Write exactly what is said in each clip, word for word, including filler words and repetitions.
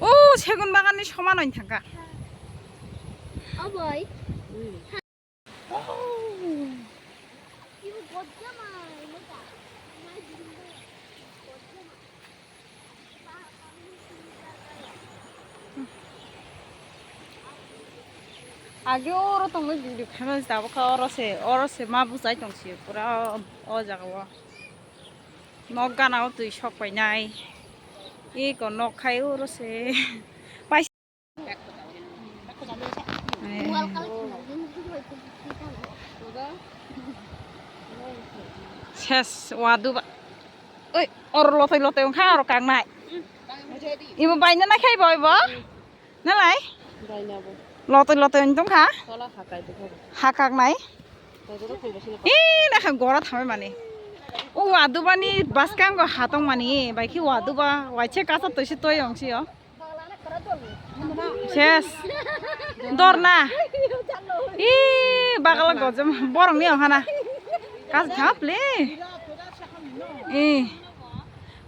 O segun bagan ni soman oin thangka. Age oro tongwi video khaimani tabukha oro se, oro se ma bwchai tongsi pura o jaga o. Nok gana o twi sok painai. Eko nok khai oro se. Paisa. Ses, wadu ba. Oi, or lotoi lotoi wngkha aro kaknai. Imo baina na khai bo, bo? Nalai? Lotoi lotoi wng tongkha? Hakaknai? Ih, nakha gora thamai mani. O wadu bani baskango hatong mani, bai khi wadu ba, waise kasa toise toi wngsi o. Ses. Dorna. Ih, bagala gojam borok ni ohana. Kas thap le. Ih.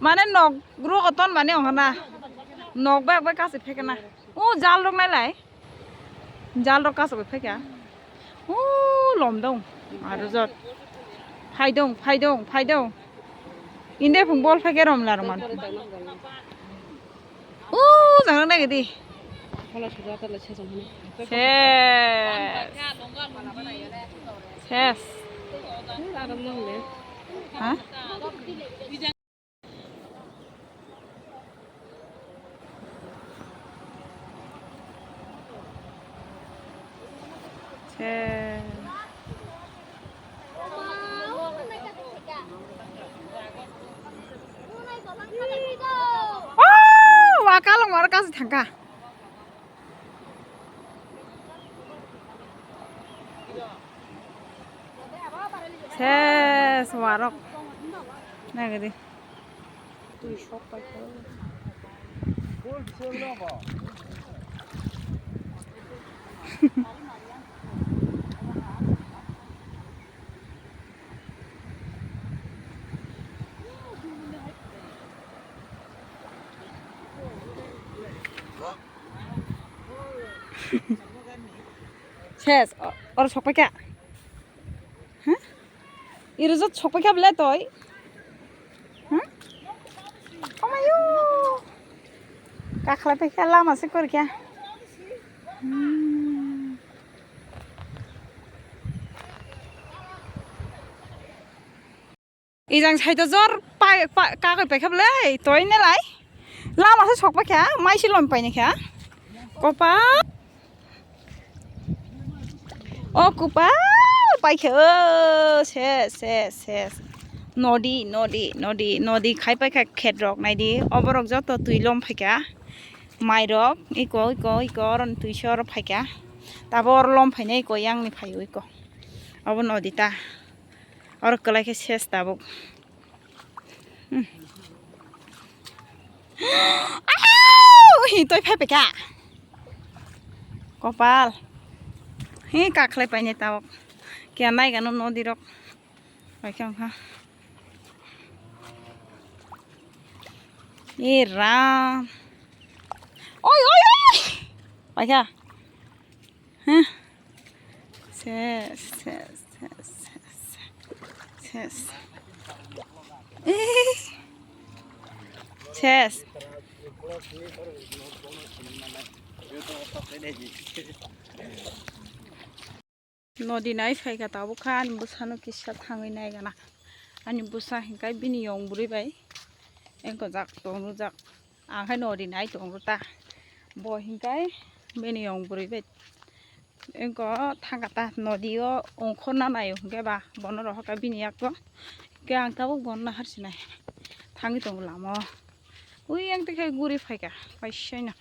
Mane nok gru koton mane ohana. Nok bai bai kas phekena. O jal rok nai lai. Jal rok kas bai phekya. O lom dong. Aro jot. Phaidong, phaidong, phaidong. Inde phung bol phekya rom la rong man. O, jang nang nai di. Ses. Ses. Ha? Ses. O, wa kalong aro kasi thangka. Ses warok. Nagadi. Ses, o-, oro sokpai kha. Huh? Iro jot sokpai kha belai toi. Huh? Omayo. Kakhlai pai kha lama se kori kha. Hmm. Ijang side o jor pai, pai, kakoi paikha bwlai, toi ne lai. Lama se sok paikha, mai se lom paini kha. Kopa. O kopa, paikha, o, ses, ses, ses. Nodi, nodi, nodi, nodi khai paikha khet rok naidi. Oborok joto twi lom phaikha. Mai rok, iko, iko, iko, oron twi se oro phaikha. Tabo oro lom phainai iko, yang ni phaio iko. Obo nodi ta. Oro kwlai khe ses tabuk. Hmm. Au! Hi, toi phai peka. Kopal. Hi, kakhlai paine tabuk. Kya nai gano nodi rok. Pai kha wngkha. E ram. Oi, oi, oi. Pai kha. Huh? Ses, ses, ses, ses, ses. Eh. Ses. Nodi nai phaikha tabuk kha ani bwsano kisa thangwi naigana. Ani bwsa hinkhai bini yong bwrwi bai engkojak tongjak. Ang hai nodi nai tongo ta. Bo hinkhai bini yong bwrwi bai. Engko thangkha ta nodi o ongkhorna naio hinkhe ba bono rohorkha bini yakgo. Hinkhe ang tabuk bono naharsinai. Thangwi tongo lama o. Ui yang twi khai guri phaikha. Paisaino.